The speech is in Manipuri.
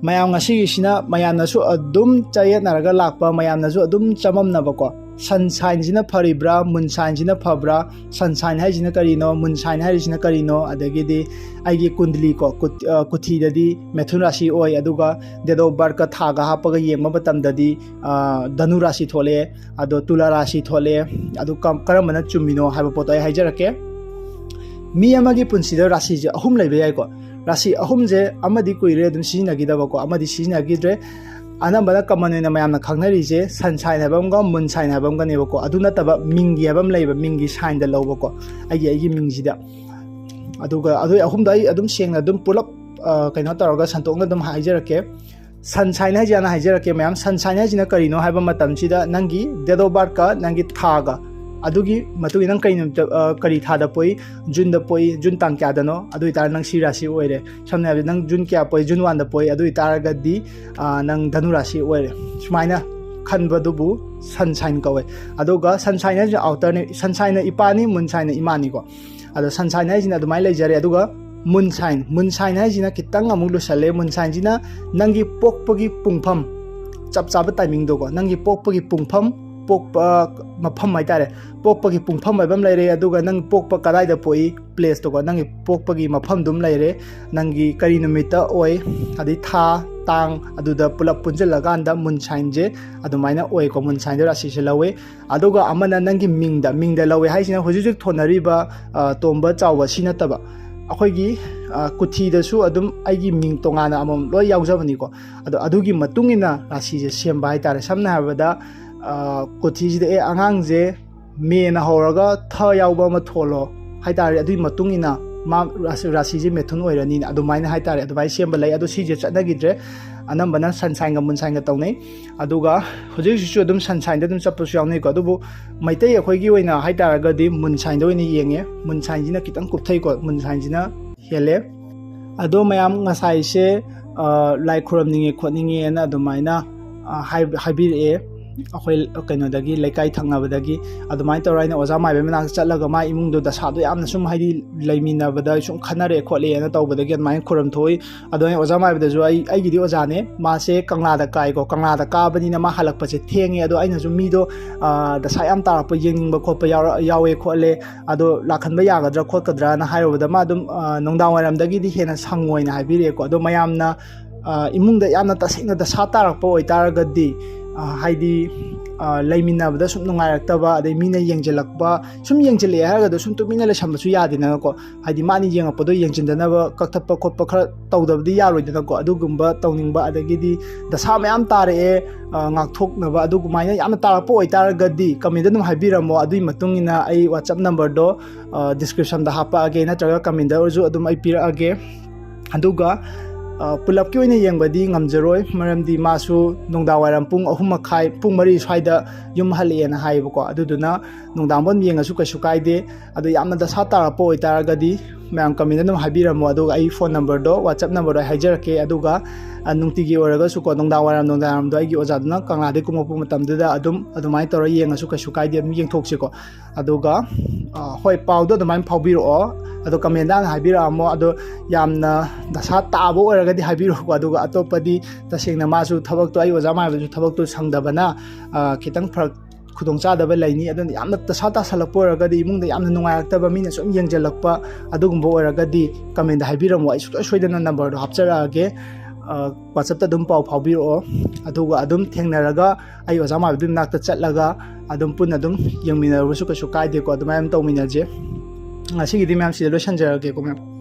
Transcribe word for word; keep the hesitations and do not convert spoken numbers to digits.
ꯃꯌꯥꯝ, ꯉꯁꯤꯒꯤꯁꯤꯅ ꯃꯌꯥꯝꯅꯁꯨ ꯑꯗꯨꯝ ꯆꯌꯦꯠꯅꯔꯒ ꯂꯥꯛꯄ, ꯃꯌꯥꯝꯅꯁꯨ ꯑꯗꯨꯝ ꯆꯃꯝꯅꯕꯀꯣ, ꯁꯟ ꯁꯥꯏꯟꯁꯤꯅ ꯐꯔꯤꯕ꯭ꯔꯥ, ꯃꯨꯟ ꯁꯥꯏꯟꯁꯤꯅ ꯐꯕ꯭ꯔꯥ, ꯁꯟ ꯁꯥꯏꯟ ꯍꯥꯏꯁꯤꯅ ꯀꯔꯤꯅꯣ, ꯃꯨꯟ ꯁꯥꯏꯟ ꯍꯥꯏꯔꯤꯁꯤꯅ ꯀꯔꯤꯅꯣ, ꯑꯗꯒꯤꯗꯤ ꯑꯩꯒꯤ ꯀꯨꯟꯗꯂꯤꯀꯣ, ꯀꯨꯠ-, ꯑ, ꯀꯨꯊꯤꯗꯗꯤ ꯃꯦꯊꯨꯟ ꯔꯥꯁꯤ ꯑꯣꯏ, ꯑꯗꯨꯒ date of birthꯀ ꯊꯥꯒ ꯍꯥꯞꯄꯒ ꯌꯦꯡꯕ ꯃꯇꯝꯗꯗꯤ, ꯑ, ꯙꯅꯨ ꯔꯥꯁꯤ ꯊꯣꯛꯂꯛꯑꯦ꯫ ꯑꯗꯣ ꯇꯨꯂꯥ ꯔꯥꯁꯤ ꯊꯣꯛꯂꯛꯑꯦ꯫ ꯑꯗꯨ ꯀꯝ-, ꯀꯔꯝꯕꯅ ꯆꯨꯝꯃꯤꯅꯣ ꯍꯥꯏꯕ ꯄꯣꯠꯇꯣ ꯑꯩ ꯍꯥꯏꯖꯔꯛꯀꯦ꯫ ꯃꯤ ꯑꯃꯒꯤ ꯄꯨꯟꯁꯤꯗ ꯔꯥꯁꯤꯁꯦ ꯑꯍꯨꯝ ꯂꯩꯕ ꯌꯥꯏꯀꯣ꯫ ꯔꯥꯁꯤ ꯑꯍꯨꯝꯁꯦ ꯑꯃꯗꯤ ꯀꯨꯏꯔꯦ ꯑꯗꯨꯝ ꯁꯤꯖꯤꯟꯅꯈꯤꯗꯕꯀꯣ, ꯑꯃꯗꯤ ꯁꯤꯖꯤꯟꯅꯈꯤꯗ꯭ꯔꯦ꯫ ꯑꯅꯝꯕꯅ common ꯑꯣꯏꯅ ꯃꯌꯥꯝꯅ ꯈꯪꯅꯔꯤꯁꯦ ꯁꯟ ꯁꯥꯏꯟ ꯍꯥꯏꯕ ꯑꯃꯒ ꯃꯨꯟ ꯁꯥꯏꯟ ꯍꯥꯏꯕ ꯑꯃꯒꯅꯦꯕꯀꯣ꯫ ꯑꯗꯨ ꯅꯠꯇꯕ ꯃꯤꯡꯒꯤ ꯍꯥꯏꯕ ꯑꯃ ꯂꯩꯕ, ꯃꯤꯡꯒꯤ ꯁꯥꯏꯟꯗ ꯂꯧꯕꯀꯣ, ꯑꯩꯒꯤ, ꯑꯩꯒꯤ ꯃꯤꯡꯁꯤꯗ꯫ ꯑꯗꯨꯒ ꯑꯗꯨ ꯑꯍꯨꯝꯗꯣ ꯑꯩ ꯑꯗꯨꯝ ꯁꯦꯡꯅ ꯑꯗꯨꯝ ꯄꯨꯂꯞ, ꯑ, ꯀꯩꯅꯣ ꯇꯧꯔꯒ ꯁꯟꯇꯣꯛꯅ ꯑꯗꯨꯝ ꯍꯥꯏꯖꯔꯛꯀꯦ꯫ ꯁꯟ ꯁꯥꯏꯟ ꯍꯥꯏꯁꯦ ꯍꯥꯟꯅ ꯍꯥꯏꯖꯔꯛꯀꯦ ꯃꯌꯥꯝ꯫ ꯁꯟ ꯁꯥꯏꯟ ꯍꯥꯏꯁꯤꯅ ꯀꯔꯤꯅꯣ ꯍꯥꯏꯕ ꯃꯇꯝꯁꯤꯗ ꯅꯪꯒꯤ date of birthꯀ ꯅꯪꯒꯤ ꯊꯥꯒ, ꯑꯗꯨꯒꯤ ꯃꯇꯨꯡ ꯏꯟꯅ ꯅꯪ ꯀꯔꯤ ꯅꯨꯃꯤꯠꯇ, ꯑ, ꯀꯔꯤ ꯊꯥꯗ ꯄꯣꯛꯏ, ꯖꯨꯟꯗ ꯄꯣꯛꯏ, ꯖꯨꯟ ꯇꯥꯡ ꯀꯌꯥꯗꯅꯣ, ꯑꯗꯨ ꯑꯣꯏꯇꯥꯔꯗꯤ ꯅꯪ ꯁꯤ ꯔꯥꯁꯤ ꯑꯣꯏꯔꯦ꯫ ꯁꯝꯅ ꯍꯥꯏꯔꯕꯗ ꯅꯪ ꯖꯨꯟ ꯀꯌꯥ ꯄꯣꯛꯏ, ꯖꯨꯟ ꯋꯥꯟꯗ ꯄꯣꯛꯏ, ꯑꯗꯨ ꯑꯣꯏꯇꯥꯔꯒꯗꯤ, ꯑ, ꯅꯪ ꯙꯅꯨ ꯔꯥꯁꯤ ꯑꯣꯏꯔꯦ꯫ ꯁꯨꯃꯥꯏꯅ ꯈꯟꯕꯗꯨꯕꯨ ꯁꯟ ꯁꯥꯏꯟ ꯀꯧꯋꯦ꯫ ꯑꯗꯨꯒ ꯁꯟ ꯁꯥꯏꯟ ꯍꯥꯏꯁꯤꯅ outerꯅꯤ, ꯁꯟ ꯁꯥꯏꯟꯅ ꯏꯄꯥꯅꯤ, ꯃꯨꯟ ꯁꯥꯏꯟꯅ ꯏꯃꯥꯅꯤꯀꯣ꯫ ꯑꯗꯣ ꯁꯟ ꯁꯥꯏꯟ ꯍꯥꯏꯁꯤꯅ ꯑꯗꯨꯃꯥꯏꯅ ꯂꯩꯖꯔꯦ꯫ ꯑꯗꯨꯒ ꯃꯨꯟ ꯁꯥꯏꯟ, ꯃꯨꯟ ꯁꯥꯏꯟ ꯍꯥꯏꯁꯤꯅ ꯈꯤꯇꯪ ꯑꯃꯨꯛ ꯂꯨꯁꯜꯂꯦ꯫ ꯃꯨꯟ ꯁꯥꯏꯟꯁꯤꯅ ꯅꯪꯒꯤ ꯄꯣꯛꯄꯒꯤ ꯄꯨꯡꯐꯝ, ꯆꯞ ꯆꯥꯕ timingꯗꯣꯀꯣ, ꯅꯪꯒꯤ ꯄꯣꯛꯄꯒꯤ ꯄꯨꯡꯐꯝ, ꯄꯣꯛꯄ ꯃꯐꯝ ꯍꯥꯏꯇꯥꯔꯦ, ꯄꯣꯛꯄꯒꯤ ꯄꯨꯡꯐꯝ ꯍꯥꯏꯕ ꯑꯃ ꯂꯩꯔꯦ꯫ ꯑꯗꯨꯒ ꯅꯪ ꯄꯣꯛꯄ ꯀꯗꯥꯏꯗ ꯄꯣꯛꯏ, placeꯇꯣꯀꯣ, ꯅꯪꯒꯤ ꯄꯣꯛꯄꯒꯤ ꯃꯐꯝꯗꯨ ꯑꯃ ꯂꯩꯔꯦ, ꯅꯪꯒꯤ ꯀꯔꯤ ꯅꯨꯃꯤꯠꯇ ꯑꯣꯏ, ꯑꯗꯩ ꯊꯥ, ꯇꯥꯡ, ꯑꯗꯨꯗ ꯄꯨꯂꯞ ꯄꯨꯟꯁꯤꯜꯂꯀꯥꯟꯗ ꯃꯨꯟ ꯁꯥꯏꯟꯁꯦ ꯑꯗꯨꯃꯥꯏꯅ ꯑꯣꯏꯀꯣ꯫ ꯃꯨꯟ ꯁꯥꯏꯟꯗ ꯔꯥꯁꯤꯁꯦ ꯂꯧꯋꯦ꯫ ꯑꯗꯨꯒ ꯑꯃꯅ ꯅꯪꯒꯤ ꯃꯤꯡꯗ, ꯃꯤꯡꯗ ꯂꯧꯋꯦ ꯍꯥꯏꯁꯤꯅ ꯍꯧꯖꯤꯛ ꯍꯧꯖꯤꯛ ꯊꯣꯟꯅꯔꯤꯕ, ꯑ, ꯇꯣꯝꯕ ꯆꯥꯎꯕ ꯁꯤ ꯅꯠꯇꯕ, ꯑꯩꯈꯣꯏꯒꯤ, ꯑ, ꯀꯨꯊꯤꯗꯁꯨ ꯑꯗꯨꯝ ꯑꯩꯒꯤ ꯃꯤꯡ ꯇꯣꯉꯥꯟꯅ ꯑꯃꯃꯝ ꯂꯣꯏ ꯌꯥꯎꯖꯕꯅꯤꯀꯣ꯫ ꯑꯗꯣ ꯑꯗꯨꯒꯤ ꯃꯇꯨꯡ ꯏꯟꯅ ꯔꯥꯁꯤꯁꯦ ꯁꯦꯝꯕ ꯍꯥꯏꯇꯥꯔꯦ꯫ ꯁꯝꯅ ꯍꯥꯏꯔꯕꯗ, ꯑ, ꯀꯨꯊꯤꯁꯤꯗ, "ꯑꯦ, ꯑꯉꯥꯡꯁꯦ ꯃꯦꯅ ꯍꯧꯔꯒ ꯊ ꯌꯥꯎꯕ ꯑꯃ ꯊꯣꯜꯂꯣ" ꯍꯥꯏꯇꯥꯔꯦ, ꯑꯗꯨꯒꯤ ꯃꯇꯨꯡ ꯏꯟꯅ ꯃꯥ ꯔꯥꯁꯤ, ꯔꯥꯁꯤꯁꯦ ꯃꯦꯊꯨꯟ ꯑꯣꯏꯔꯅꯤꯅ ꯑꯗꯨꯃꯥꯏꯅ ꯍꯥꯏꯇꯥꯔꯦ, ꯑꯗꯨꯃꯥꯏꯅ ꯁꯦꯝꯕ ꯂꯩ꯫ ꯑꯗꯣ ꯁꯤꯁꯦ ꯆꯠꯅꯈꯤꯗ꯭ꯔꯦ, ꯑꯅꯝꯕꯅ ꯁꯟ ꯁꯥꯏꯟꯒ ꯃꯨꯟ ꯁꯥꯏꯟꯒ ꯇꯧꯅꯩ꯫ ꯑꯗꯨꯒ ꯍꯧꯖꯤꯛ ꯍꯧꯖꯤꯛꯁꯨ ꯑꯗꯨꯝ ꯁꯟ ꯁꯥꯏꯟꯗ ꯑꯗꯨꯝ ꯆꯠꯄꯁꯨ ꯌꯥꯎꯅꯩꯀꯣ꯫ ꯑꯗꯨꯕꯨ ꯃꯩꯇꯩ ꯑꯩꯈꯣꯏꯒꯤ ꯑꯣꯏꯅ ꯍꯥꯏꯇꯥꯔꯒꯗꯤ ꯃꯨꯟ ꯁꯥꯏꯟꯗ ꯑꯣꯏꯅ ꯌꯦꯡꯉꯦ꯫ ꯃꯨꯟ ꯁꯥꯏꯟꯁꯤꯅ ꯈꯤꯇꯪ ꯀꯨꯞꯊꯩꯀꯣ, ꯃꯨꯟ ꯁꯥꯏꯟꯁꯤꯅ ꯍꯦꯜꯂꯦ꯫ ꯑꯗꯣ ꯃꯌꯥꯝ ꯉꯁꯥꯏꯁꯦ, ꯑ, ꯂꯥꯏ ꯈꯨꯔꯝꯅꯤꯡꯉꯦ ꯈꯣꯠꯅꯤꯡꯉꯦꯅ ꯑꯗꯨꯃꯥꯏꯅ, ꯑ, ꯍꯥꯏ-, ꯍꯥꯏꯕꯤꯔꯛꯑꯦ꯫ ꯑꯩꯈꯣꯏ ꯀꯩꯅꯣꯗꯒꯤ, ꯂꯩꯀꯥꯏ ꯊꯪꯅꯕꯗꯒꯤ꯫ ꯑꯗꯨꯃꯥꯏꯅ ꯇꯧꯔꯒ ꯑꯩꯅ ꯑꯣꯖꯥ ꯃꯥꯏꯕꯩ ꯃꯅꯥꯛꯇ ꯆꯠꯂꯒ ꯃꯥ ꯏꯃꯨꯡꯗꯣ ꯗꯁꯥꯗꯣ ꯌꯥꯝꯅ ꯁꯨꯝ, ꯍꯥꯏꯗꯤ, ꯂꯩꯃꯤꯟꯅꯕꯗ ꯁꯨꯝ ꯈꯟꯅꯔꯛꯑꯦ ꯈꯣꯠꯂꯦꯅ ꯇꯧꯕꯗꯒꯤ ꯑꯗꯨꯃꯥꯏꯅ ꯈꯨꯔꯝ ꯊꯣꯛꯏ꯫ ꯑꯗꯣ ꯑꯩꯅ ꯑꯣꯖꯥ ꯃꯥꯏꯕꯗꯁꯨ, ꯑꯩ, ꯑꯩꯒꯤꯗꯤ ꯑꯣꯖꯥꯅꯦ, ꯃꯥꯁꯦ ꯀꯪꯂꯥꯗ ꯀꯥꯏꯀꯣ, ꯀꯪꯂꯥꯗ ꯀꯥꯕꯅꯤꯅ ꯃꯥ ꯍꯜꯂꯛꯄꯁꯦ ꯊꯦꯡꯉꯦ꯫ ꯑꯗꯣ ꯑꯩꯅꯁꯨ ꯃꯤꯗꯣ, ꯑ, ꯗꯁꯥ ꯌꯥꯝ ꯇꯥꯔꯛꯄ ꯌꯦꯡꯅꯤꯡꯕ ꯈꯣꯠꯄ ꯌꯥꯎꯔ-, ꯌꯥꯎꯋꯦ ꯈꯣꯠꯂꯦ, ꯑꯗꯣ ꯂꯥꯛꯍꯟꯕ ꯌꯥꯒꯗ꯭ꯔꯥ ꯈꯣꯠꯀꯗ꯭ꯔꯥꯅ ꯍꯥꯏꯔꯨꯕꯗ ꯃꯥ ꯑꯗꯨꯝ, ꯑ, ꯅꯨꯡꯗꯥꯡ ꯋꯥꯏꯔꯝꯗꯒꯤꯗꯤ ꯍꯦꯟꯅ ꯁꯪꯉꯣꯏꯅ ꯍꯥꯏꯕꯤꯔꯛꯑꯦꯀꯣ꯫ ꯑꯗꯣ ꯃꯌꯥꯝꯅ, ꯑ, ꯏꯃꯨꯡꯗ ꯌꯥꯝꯅ ꯇꯁꯦꯡꯅ ꯗꯁꯥ ꯇꯥꯔꯛꯄ ꯑꯣꯏꯇꯥꯔꯒꯗꯤ, ꯑ, ꯍꯥꯏꯗꯤ, ꯑ, ꯂꯩꯃꯤꯟꯅꯕꯗ ꯁꯨꯝ ꯅꯨꯡꯉꯥꯏꯔꯛꯇꯕ, ꯑꯗꯩ ꯃꯤꯅ ꯌꯦꯡꯁꯤꯜꯂꯛꯄ, ꯁꯨꯝ ꯌꯦꯡꯁꯤꯜꯂꯛꯑꯦ ꯍꯥꯏꯔꯒꯗ ꯁꯨꯝ ꯇꯨꯃꯤꯟꯅ ꯂꯩꯁꯟꯕꯁꯨ ꯌꯥꯗꯦꯗꯅꯀꯣ꯫ ꯍꯥꯏꯗꯤ ꯃꯥꯅ ꯌꯦꯡꯉꯛꯄꯗꯣ ꯌꯦꯡꯁꯤꯟꯗꯅꯕ ꯀꯛꯊꯠꯄ ꯈꯣꯠꯄ ꯈꯔ ꯇꯧꯗꯕꯗꯤ ꯌꯥꯔꯣꯏꯗꯅꯀꯣ꯫ ꯑꯗꯨꯒꯨꯝꯕ ꯇꯧꯅꯤꯡꯕ, ꯑꯗꯒꯤꯗꯤ ꯗꯁꯥ ꯃꯌꯥꯝ ꯇꯥꯔꯛꯑꯦ, ꯑ, ꯉꯥꯛꯊꯣꯛꯅꯕ, ꯑꯗꯨꯒꯨꯃꯥꯏꯅ ꯌꯥꯝꯅ ꯇꯥꯔꯛꯄ ꯑꯣꯏꯇꯥꯔꯒꯗꯤ comment ꯑꯗꯨꯝ ꯍꯥꯏꯕꯤꯔꯝꯃꯣ꯫ ꯑꯗꯨꯒꯤ ꯃꯇꯨꯡ ꯏꯟꯅ ꯑꯩ WhatsApp numberꯗꯣ, ꯑ, descriptionꯗ ꯍꯥꯞꯄꯛꯑꯒꯦ, ꯅꯠꯇ꯭ꯔꯒ commentꯗ ꯑꯣꯏꯔꯁꯨ ꯑꯗꯨꯝ ꯑꯩ ꯄꯤꯔꯛꯑꯒꯦ꯫ ꯑꯗꯨꯒ, ꯑ, ꯄꯨꯂꯞꯀꯤ ꯑꯣꯏꯅ ꯌꯦꯡꯕꯗꯤ ꯉꯝꯖꯔꯣꯏ, ꯃꯔꯝꯗꯤ ꯃꯥꯁꯨ ꯅꯨꯡꯗꯥꯡ ꯋꯥꯏꯔꯝ ꯄꯨꯡ ꯑꯍꯨꯝ ꯃꯈꯥꯏ, ꯄꯨꯡ ꯃꯔꯤ ꯁ꯭ꯋꯥꯏꯗ ꯌꯨꯝ ꯍꯜꯂꯛꯑꯦꯅ ꯍꯥꯏꯌꯦꯕꯀꯣ꯫ ꯑꯗꯨꯗꯨꯅ ꯅꯨꯡꯗꯥꯡꯐꯝ ꯌꯦꯡꯉꯁꯨ ꯀꯩꯁꯨ ꯀꯥꯏꯗꯦ꯫ ꯑꯗꯣ ꯌꯥꯝꯅ ꯗꯁꯥ ꯇꯥꯔꯛꯄ ꯑꯣꯏꯇꯥꯔꯒꯗꯤ ꯃꯌꯥꯝ comment ꯑꯗꯨꯝ ꯍꯥꯏꯕꯤꯔꯝꯃꯣ, ꯑꯗꯨꯒ ꯑꯩ phone numberꯗꯣ, WhatsApp numberꯗꯣ ꯑꯩ ꯍꯥꯏꯖꯔꯛꯀꯦ꯫ ꯑꯗꯨꯒ, ꯑ, ꯅꯨꯡꯇꯤꯒꯤ ꯑꯣꯏꯔꯒꯁꯨꯀꯣ, ꯅꯨꯡꯗꯥꯡ ꯋꯥꯏꯔꯝ, ꯅꯨꯡꯗꯥꯡ ꯋꯥꯏꯔꯝꯗꯣ ꯑꯩꯒꯤ ꯑꯣꯖꯥꯗꯨꯅ ꯀꯪꯂꯥꯗꯒꯤ ꯀꯨꯝꯃꯛꯄ ꯃꯇꯝꯗꯨꯗ ꯑꯗꯨꯝ ꯑꯗꯨꯃꯥꯏꯅ ꯇꯧꯔꯒ ꯌꯦꯡꯉꯁꯨ ꯀꯩꯁꯨ ꯀꯥꯏꯗꯦ, ꯑꯗꯨꯝ ꯌꯦꯡꯊꯣꯛꯁꯤꯀꯣ꯫ ꯑꯗꯨꯒ, ꯑ, ꯍꯣꯏ, ꯄꯥꯎꯗꯣ ꯑꯗꯨꯃꯥꯏꯅ ꯐꯥꯎꯕꯤꯔꯛꯑꯣ꯫ ꯑꯗꯣ commentꯗ ꯍꯥꯟꯅ ꯍꯥꯏꯕꯤꯔꯛꯑꯝꯃꯣ꯫ ꯑꯗꯣ ꯌꯥꯝꯅ ꯗꯁꯥ ꯇꯥꯕ ꯑꯣꯏꯔꯒꯗꯤ ꯍꯥꯏꯕꯤꯔꯛꯎꯀꯣ꯫ ꯑꯗꯨꯒ ꯑꯇꯣꯞꯄꯗꯤ ꯇꯁꯦꯡꯅ ꯃꯥꯁꯨ ꯊꯕꯛꯇꯣ, ꯑꯩ ꯑꯣꯖꯥ ꯃꯥꯏꯕꯁꯨ ꯊꯕꯛꯇꯣ ꯁꯪꯗꯕꯅ, ꯑ, ꯈꯤꯇꯪ ꯐꯔꯛ, ꯈꯨꯗꯣꯡꯆꯥꯗꯕ ꯂꯩꯅꯤ꯫ ꯑꯗꯨꯅ ꯌꯥꯝꯅ ꯗꯁꯥ ꯇꯥꯁꯜꯂꯛꯄ ꯑꯣꯏꯔꯒꯗꯤ, ꯏꯃꯨꯡꯗ ꯌꯥꯝꯅ ꯅꯨꯡꯉꯥꯏꯔꯛꯇꯕ, ꯃꯤꯅ ꯁꯨꯝ ꯌꯦꯡꯁꯤꯜꯂꯛꯄ ꯑꯗꯨꯒꯨꯝꯕ ꯑꯣꯏꯔꯒꯗꯤ commentꯗ ꯍꯥꯏꯕꯤꯔꯝꯃꯣ꯫ ꯑꯩ ꯁꯨꯡꯁꯣꯏ ꯁꯣꯏꯗꯅ numberꯗꯣ ꯍꯥꯞꯆꯔꯛꯑꯒꯦ꯫ ꯑ, WhatsAppꯇ ꯑꯗꯨꯝ ꯄꯥꯎ ꯐꯥꯎꯕꯤꯔꯛꯑꯣ꯫ ꯑꯗꯨꯒ ꯑꯗꯨꯝ ꯊꯦꯡꯅꯔꯒ ꯑꯩ ꯑꯣꯖꯥ ꯃꯥꯏꯕꯗꯨꯒꯤ ꯃꯅꯥꯛꯇ ꯆꯠꯂꯒ ꯑꯗꯨꯝ ꯄꯨꯟꯅ ꯑꯗꯨꯝ ꯌꯦꯡꯃꯤꯟꯅꯔꯨꯕꯁꯨ ꯀꯩꯁꯨ ꯀꯥꯏꯗꯦꯀꯣ꯫ ꯑꯗꯨꯃꯥꯏꯅ ꯑꯗꯨꯝ ꯇꯧꯃꯤꯟꯅꯁꯦ꯫ ꯉꯁꯤꯒꯤꯗꯤ ꯃꯌꯥꯝ ꯁꯤꯗ ꯂꯣꯏꯁꯟꯖꯔꯒꯦꯀꯣ, ꯃꯌꯥꯝ꯫